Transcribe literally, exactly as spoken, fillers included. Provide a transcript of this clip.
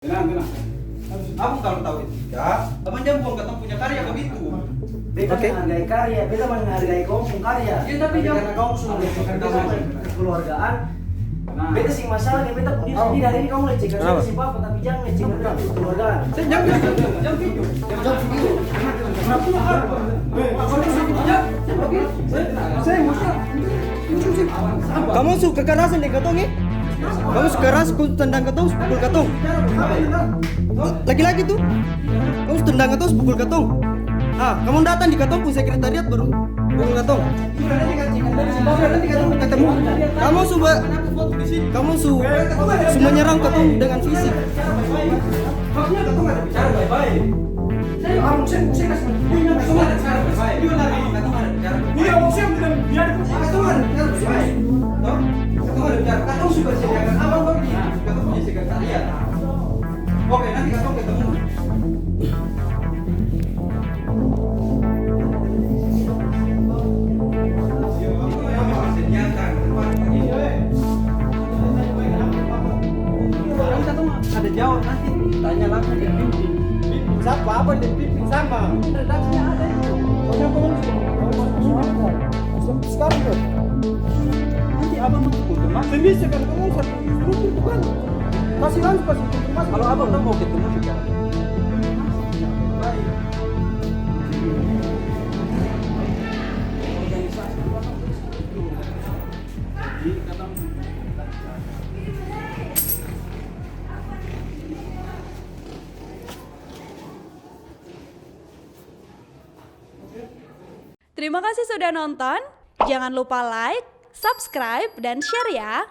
Tenang, tenang. Abang kalo tau etika, abang jang buang katong punya karya bagitu. Beta menghargai karya, beta menghargai kong pung karya. Iya, tapi jang karena kong su kekeluargaan. Beta seng masalah deng beta pung diri sendiri, hari ini kong lecehkan beta seng papa, tapi jang lecehkan beta pung keluargaan. Jang video, jang video. Kamong su kekerasan deng katong, e? Kamong su keras, kong tendang katong, su pukul katong. Laki-laki tu, kamong su tendang katong, su pukul katong. Ah, kamong datang di katong pung sekretariat baru pukul katong. Kamong su ba-, kamong su, su menyerang katong dengan fisik. Maksudnya katong ada bicara bae-bae. Seng, seng, seng kasi. Katong ada bicara bae-bae. Iya, katong ada bicara bae-bae. Iya, maksudnya bilang, biar katong ada bicara bae-bae. Toh? Katong ada bicara. Katong su persediakan apa, Bang? Katong punya sekretariat. Oke, nanti katong ketemu. Ada jawab nanti, tanya langsung ke pimpin. Pimpin sapa? Apa deng pimpin sama? Redaksinya ada itu. Pokoknya kau sekarang tuh. Nanti abang tuh konfirmasi. Seng bisa kan, kau satu instruksi bukan. Kasih langsung kasih konfirmasi. Kalau abang tuh mau ketemu juga. Terima kasih sudah nonton. Jangan lupa like, subscribe, dan share ya.